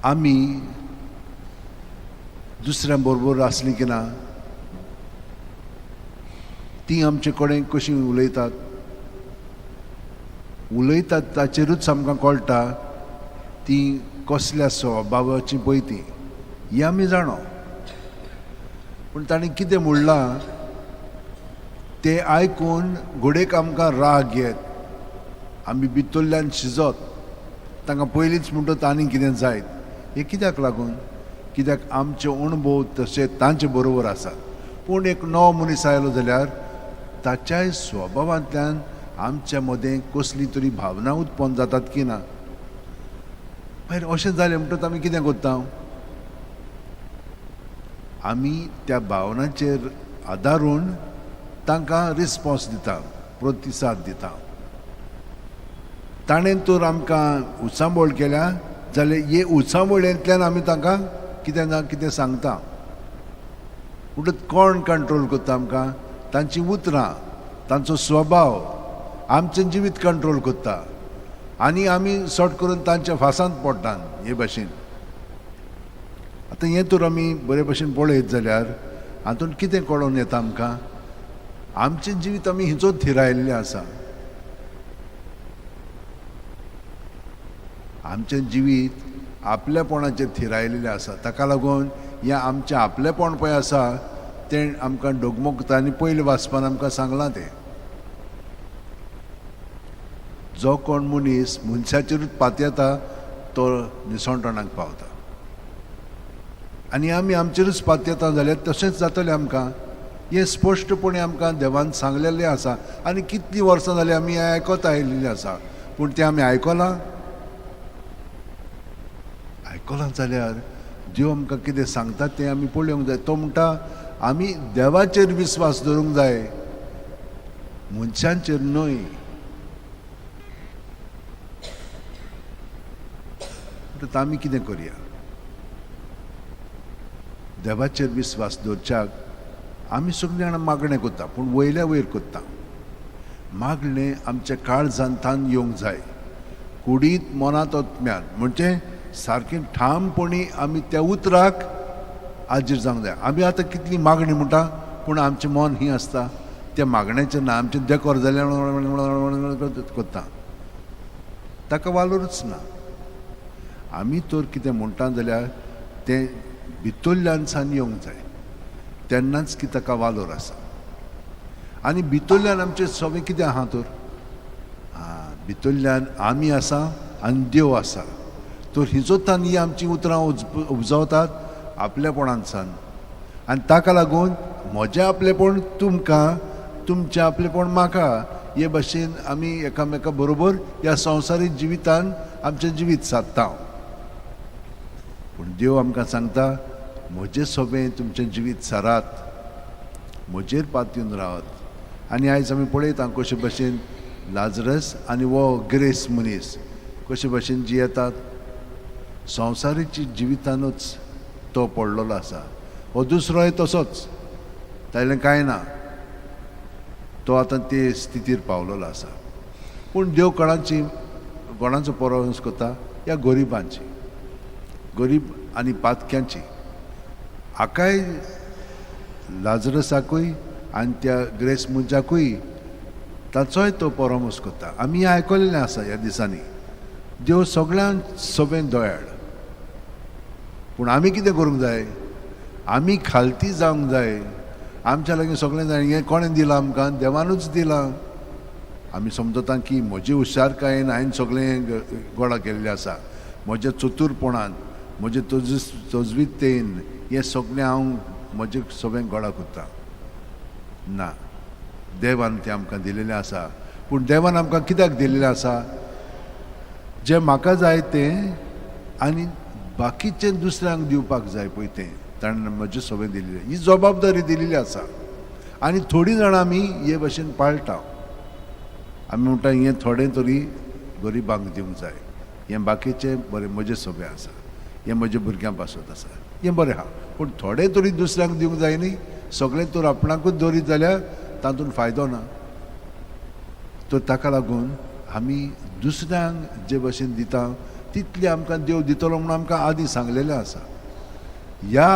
आमी दुसऱ्यां बरोबर आसली की ना, ती आमचे कडेन कशी उलयतात उलयतात ताचेरूच आमकां कळटा ती कसल्या स्वभावाची पळय ती, हें आमी जाणो. पूण ताणें कितें म्हणलां तें आयकून घोडेक आमकां राग येत, आमी भितरल्यान शिजत, तांकां पयलींच म्हणटत आनी कितें जायत. हें कित्याक लागून? कित्याक आमचे अणभव तशे तांचे बरोबर आसात. पूण एक नवो मनीस आयलो जाल्यार ताच्याय स्वभावांतल्यान आमच्या मदें कसली तरी भावना उत्पन्न जातात की ना. मागीर अशें जालें म्हणटकच आमी कितें करता? आमी त्या भावनांचेर आदारून तांकां रिस्पोन्स दिता, प्रतिसाद दिता. ताणें तर आमकां उचांबळ केल्या जाल्यार हे उचांबळेंतल्यान आमी तांकां कितें ना कितें सांगता. म्हणटकच कोण कंट्रोल करता आमकां? तांचीं उतरां, तांचो स्वभाव आमचें जिवीत कंट्रोल करता आनी आमी सट करून तांच्या फासांत पडटात हे भाशेन. आतां हें तर आमी बरे भशेन पळयत जाल्यार हातूंत कितें कळोन येता आमकां? आमचें जिवीत आमी हिचो थिरायल्लें आसा. आमचें जिवीत आपलेपणाचेर थिरायल्लें आसा. ताका लागून हें आमचें आपलेपण पळय आसा तें आमकां डोगमोगतांनी पयलें वाचपान आमकां सांगलां तें. जो कोण मनीस मनशाचेरूच पातयेता तो निसणटणाक पावता. आनी आमी आमचेरूच पातयेता जाल्यार तशेंच जातलें आमकां. हें स्पश्टपणे आमकां देवान सांगलेलें आसा आनी कितलीं वर्सां जालीं आमी हें आयकत आयिल्लें आसा. पूण तें आमी आयकलां? आयकलां जाल्यार देव आमकां कितें सांगता तें आमी पळोवंक जाय. तो म्हणटा आमी देवाचेर विस्वास दवरूंक जाय, मनशांचेर न्हय. म्हणटकच आमी कितें करया? देवाचेर विस्वास दवरच्याक आमी सगळीं जाणां मागणें करता, पूण वयल्या वयर करता. मागणें आमच्या काळजांतान येवंक जाय, कुडींत मनांत आत्म्यांत, म्हणजे सारकें ठामपणी आमी त्या उतराक आजीर जावंक जाय. आमी आतां कितली मागणी म्हणटा, पूण आमचें मन ही आसता त्या मागण्याचें ना, आमचें देकोर जालें करता, ताका वालोरूच ना. आमी तर कितें म्हणटा जाल्यार तें भितरल्यान सान येवंक जाय, तेन्नाच की ताका वालोर आसा. आनी भितरल्यान आमचें सगळें कितें आहा तर भितरल्यान आमी आसा आनी देव आसा. तर हिजोतान ही आमचीं उतरां उपजावतात आपलेपणान सान. आनी ताका लागून म्हजें आपलेपण तुमकां, तुमचें आपलेपण म्हाका, हे भाशेन आमी एकामेका बरोबर ह्या संवसारीक जिवितान आमचें जिवीत सादता. पूण देव आमकां सांगता म्हजें सोबें तुमचें जिवीत सारात, म्हजेर पातयेवन रावात. आनी आयज आमी पळयता कशे भशेन लाजरस आनी हो ग्रेस मनीस कशे भशेन जियेतात. संवसारीची जिवितानूच तो पडलेलो आसा. हो दुसरोय तसोच, ताणें कांय ना, तो आतां ते स्थितीर पावलेलो आसा. पूण देव कोणाची कोणाचो परामर्श करता? ह्या गरिबांची, गरीब आनी पातक्यांची. हाकाय लाजरसाकूय आनी त्या ग्रेस मनशाकूय ताचोय तो परामर्श करता. आमी हें आयकल्लें आसा ह्या दिसांनी. देव सगळ्यांक सगळें दयाळ, पूण आमी कितें करूंक जाय? आमी खालती जावंक जाय. आमच्या लागीं सगळें जाय. हें कोणें दिलां आमकां? देवानूच दिलां. आमी समजता की म्हजे हुशारकायेन हांवें सगळें गोडा केल्लें आसा, म्हज्या चतुरपणान, म्हजे तजवीतेन हें सगळें हांव म्हजें सगळें गोडा करता. ना, देवान तें आमकां दिलेलें आसा. पूण देवान आमकां कित्याक दिलेलें आसा? जें म्हाका जाय तें आनी बाकीचें दुसऱ्यांक दिवपाक जाय पळय तें ताणें म्हजें सगळें दिलेलें, ही जबाबदारी दिलेली आसा. आनी थोडीं जाणां आमी हे भाशेन पाळटा. आमी म्हणटा हें थोडें तरी गरिबांक दिवंक जाय, हें बाकीचें बरें म्हजें सगळें आसा, हें म्हज्या भुरग्यां पासत आसा, हें बरें आहा, पूण थोडें तरी दुसऱ्यांक दिवंक जाय न्ही. सगळें तर आपणाकूच दवरीत जाल्यार तातूंत फायदो ना. तर ताका लागून आमी दुसऱ्यांक जे भशेन दिता तितलें आमकां देव दितलो म्हणून आमकां आदीं सांगलेलें आसा. ह्या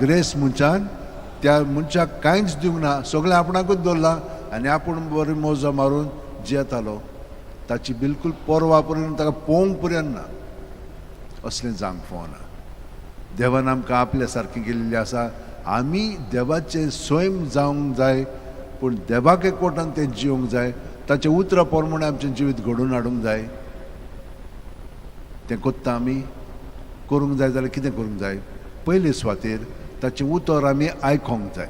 ग्रेस मनशान त्या मनशाक कांयच दिवंक ना, सगळें आपणाकूच दवरलां आनी आपूण बरी मोजा मारून जियेतालो. ताची बिलकूल परवा पर्यंत ताका पळोवंक पर्यंत ना. असलें जावंक फावना. देवान आमकां आपल्या सारकें केल्लें आसा. आमी देवाचें स्वयं जावंक जाय, पूण देवाक एकवटान तें जिवंक जाय. ताचें उतरां प्रमाणे आमचें जिवीत घडोवन हाडूंक जाय. तें कोत्ता आमी करूंक जाय जाल्यार कितें करूंक जाय? पयले सुवातेर ताचें उतर आमी आयकोंक जाय.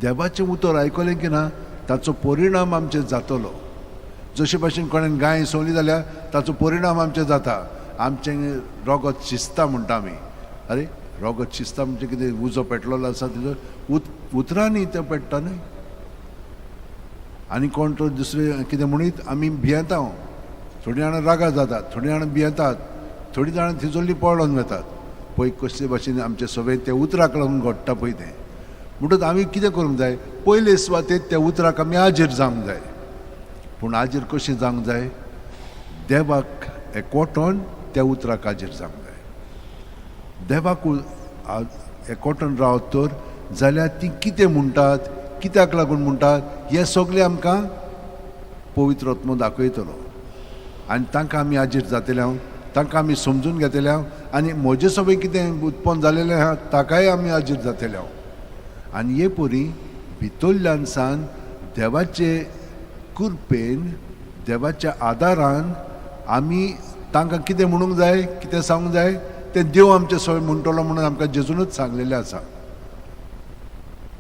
देवाचें उतर आयकलें की ना ताचो परिणाम आमचेर जातलो. जशे भाशेन कोणें गाय सोंवली जाल्यार ताचो परिणाम आमचेर जाता. आमचें रगत शिजता म्हणटा आमी. आरे रगत शिजता म्हणजे कितें? उजो पेटलेलो आसा तिजो उतरांनी तें पेट्टा न्हय. आनी कोण तो दुसरे कितें म्हणीत आमी भियेता. थोडीं जाणां रागार जातात, थोडीं जाणां भियेतात, थोडीं जाणां थिजोल्लीं पळोवन वतात. पळय कसले भाशेन आमचें सगळें त्या उतराक लागून घडटा पळय तें. म्हणटकच आमी कितें करूंक जाय? पयले सुवातेर त्या उतराक आमी आजेर जावंक जाय. पूण आजेर कशें जावंक जाय? देवाक एकवटोन त्या उतराक आजेर जावंक जाय. देवाक एकवटोन रावत तर जाल्यार ती कितें म्हणटात, कित्याक लागून म्हणटात, हें सगळें आमकां पवित्र आत्मो दाखयतलो. आनी तांकां आमी आजीर जातले हांव, तांकां आमी समजून घेतले हांव, आनी म्हजे सगळें कितें उत्पन्न जालेलें आहा ताकाय आमी आजीर जातले हांव. आनी हे परी भितरल्यान सान देवाचे कृपेन, देवाच्या आदारान आमी तांकां कितें म्हणूंक जाय, कितें सांगूंक जाय तें देव आमचें सगळें म्हणटलो म्हणून आमकां जेजूनच सांगलेलें आसा.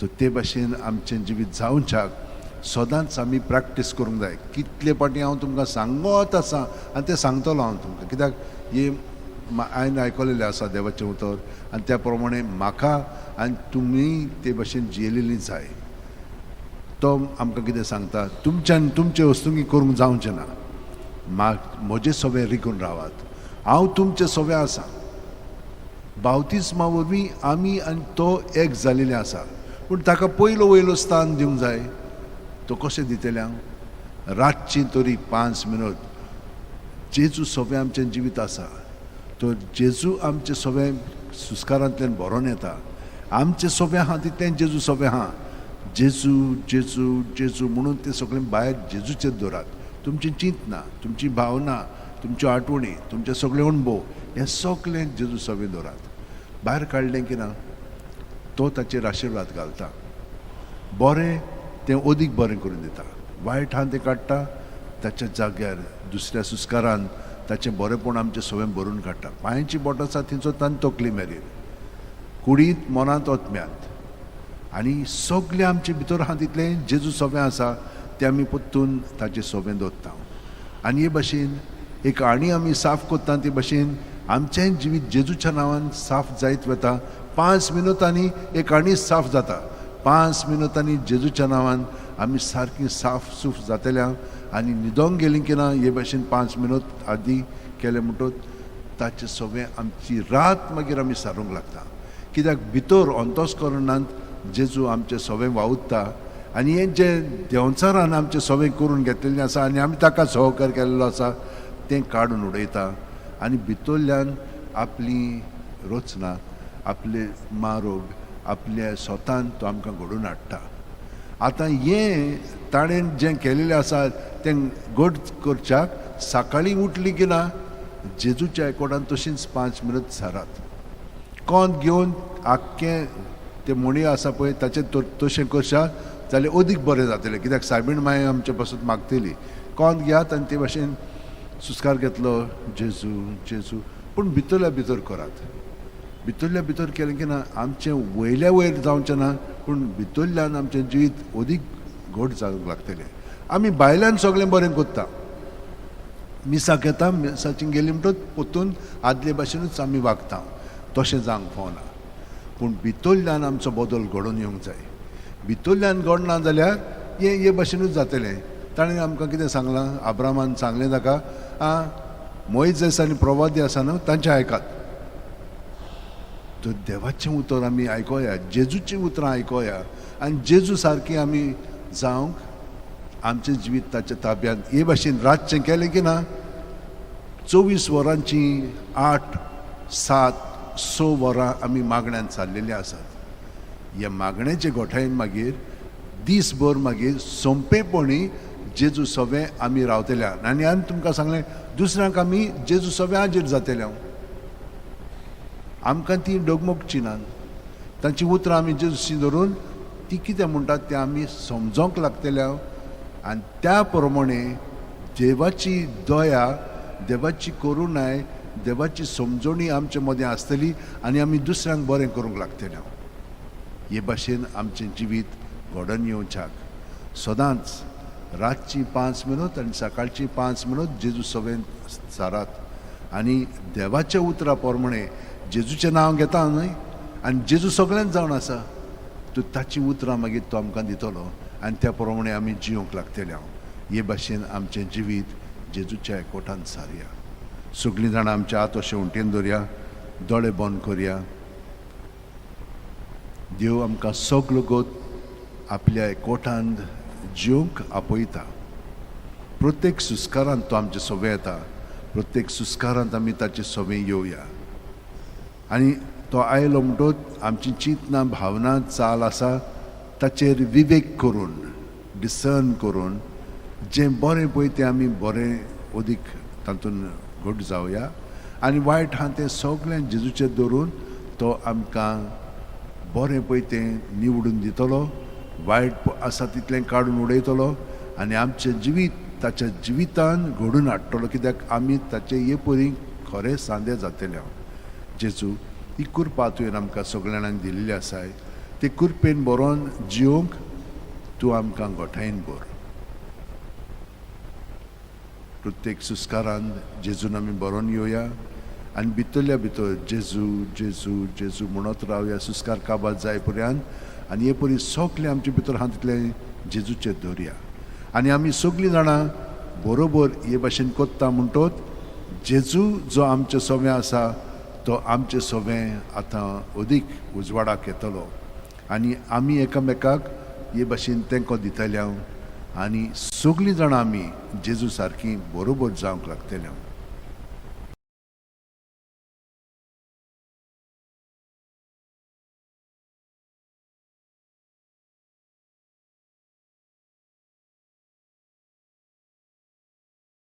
तर ते भाशेन आमचें जिवीत जावच्याक सदांच आमी प्रॅक्टीस करूंक जाय. कितले फावटी हांव तुमकां सांगत आसा आनी तें सांगतलो हांव तुमकां, कित्याक हे हांवें आयकलेलें आसा देवाचें उतर आनी त्या प्रमाणे म्हाका आनी तुमी ते भाशेन जियेलेली जाय. तो आमकां कितें सांगता? तुमच्यान तुमचे वस्तुंकी करूंक जावचें ना, म्हजे सगळें रिगून रावात, हांव तुमचें सगळें आसा. बावतिस्मा वरवीं आमी आनी तो एक जालेले आसा. पूण ताका पयलो वयलो स्थान दिवंक जाय. तो कशें दितले हांव? रातची तरी 5 मिनट जेजू सगळें आमचें जिवीत आसा. तर जेजू आमचें सगळें सुस्कारांतल्यान भरोन येता. आमचें सगळें आहा तितलें जेजू सगळें आहा. जेजू जेजू जेजू म्हणून तें सगळें भायर जेजूचेर दवरात. तुमची चिंतना, तुमची भावना, तुमच्यो आठवणी, तुमचे सगळे अणभव हें सगळें जेजू सगळें दवरात. भायर काडलें की ना तो ताचेर आशिर्वाद घालता. बरें तें अदीक बरें करून दिता, वायट आहा तें काडटा, ताच्या जाग्यार दुसऱ्या सुस्कारान ताचें बरेंपण आमचें सगळें भरून काडटा. पांयची बोट आसा थंयचो तान तकली मेरेन, कुडींत, मनांत, आत्म्यांत, आनी सगळें आमचे भितर आहा तितलें जेजू सगळें आसा तें आमी परतून ताचें सगळें दवरता. आनी हे भाशेन एक आणी आमी साफ करता ते भाशेन आमचें जिवीत जेजूच्या नांवान साफ जायत वता. 5 मिनुतांनी एक आणी साफ जाता. 5 मिनुतांनी जेजूच्या नांवान आमी सारकी साफ सूफ जातले आनी न्हिदोंक गेलीं की ना हे भाशेन 5 मिनट आदी केलें म्हणटकच ताचें सगळें आमची रात मागीर आमी सारूंक लागता. कित्याक भितर अंतस्करणांत जेजू आमचें सगळें वावुरता आनी हें जें देंवचारान आमचें सगळें करून घेतलेलें आसा आनी आमी ताका सहकार केल्लो आसा तें काडून उडयता आनी भितरल्यान आपली रचना, आपले मारोग, आपल्या स्वतान तो आमकां घडोवन हाडटा. आतां हें ताणें जें केलेलें आसा तें घट करच्याक सकाळीं उठली की ना जेजूच्या एकवटान तशींच 5 मिनट सारात कोंत घेवन आख्खें तें म्हणी आसा पळय ताचें तशें करशात जाल्यार अदीक बरें जातलें. कित्याक सायबीण माय आमचे पासून मागतली. कोंत घेयात आनी ते भाशेन सुस्कार घेतलो जेजू जेजू, पूण भितरल्या भितर करात. भितरल्या भितर केलें की ना आमचें वयल्या वयर जावचें ना, पूण भितरल्यान आमचें जिवीत अदीक घट जावंक लागतलें. आमी भायल्यान सगळें बरें करता, मिसाक येता, मिसाची गेली म्हणटकच परतून आदले भाशेनूच आमी वागता. तशें जावंक फावना. पूण भितरल्यान आमचो बदल घडोवन येवंक जाय. भितरल्यान घडना जाल्यार हें हे भाशेनूच जातलें. ताणें आमकां कितें सांगलां? आब्रामान सांगलें ताका, आं मोयजेस आनी प्रवादी आसा न्हू तांचें आयकात. तर देवाचें उतर आमी आयकोया, जेजूचीं उतरां आयकोया आनी जेजू सारकी आमी जावंक आमचें जिवीत ताच्या ताब्यांत हे भाशेन रातचें केलें की ना 24 वरांची 8, 7, 6 वरां आमी मागण्यान चाललेलीं आसात. ह्या मागण्याचे गोठायेन मागीर दीसभर मागीर सोंपेपणी जेजू सवें आमी रावतले. आनी हांवें तुमकां सांगलें, दुसऱ्यांक आमी जेजू सवें हाजीर जातले. आमकां ती डगमगची नात, तांची उतरां आमी जेजूशी धरून ती कितें म्हणटात तें आमी समजोंक लागतले. आनी त्या प्रमाणे देवाची दया, देवाची करुणाय, देवाची समजणी आमचे मदें आसतली आनी आमी दुसऱ्यांक बरें करूंक लागतले. हे भाशेन आमचें जिवीत घडोवन येवच्याक सदांच रातची 5 मिनट आनी सकाळची 5 मिनट जेजू सवें सारात आनी देवाच्या उतरा प्रमाणे जेजूचें नांव घेता न्हय, आनी जेजू सगळ्यांत जावन आसा, तूं ताची उतरां मागीर तो आमकां दितलो आनी त्या प्रमाणे आमी जिवंक लागतले. हांव हे भाशेन आमचें जिवीत जेजूच्या एकवटान सारया. सगळीं जाणां आमच्या हात अशें उंटेन दवरया, दोळे बंद करया. देव आमकां सगलो गोत आपल्या एकवटान जिवंक आपयता. प्रत्येक सुस्कारांत तो आमचे सोबे येता, प्रत्येक सुस्कारांत आमी ताचे सोबे येवया. आनी तो आयलो म्हणटोच आमची चिंतना, भावना, चाल आसा ताचेर विवेक करून, डिसर्न करून जें बरें पळय तें आमी बरें अदीक तातूंत घट जावया आनी वायट आहा तें सगळें जेजूचेर दवरून तो आमकां बरें पळय तें निवडून दितलो, वायट आसा तितलें काडून उडयतलो आनी आमचें जिवीत ताच्या जिवितान घडून हाडटलो, कित्याक आमी ताचे हे परी खरें सांदे जातले. हांव जेजू, ही कृपा तुवें आमकां सगळ्या जाणांक दिल्ली आसाय, ते कृपेन बरोवन जिवंक तूं आमकां गोठायन भर. प्रत्येक सुस्कारान जेजून आमी बरोवन येवया आनी भितरल्या भितर जेजू जेजू जेजू म्हणत रावया सुस्कार काबार जाय पर्यंत. आनी हे परी सगळें आमचे भितर आहा तितलें जेजूचेर दवरया आनी आमी सगळीं जाणां बरोबर हे भाशेन कोत्ता म्हणटोच जेजू जो आमचे सोवें आसा तो आमचे सोवें आतां अदीक उजवाडाक येतलो आनी आमी एकामेकाक हे भाशेन तेंको दितले हांव आनी सगळीं जाणां आमी जेजू सारकी बरोबर जावंक लागतले. हांव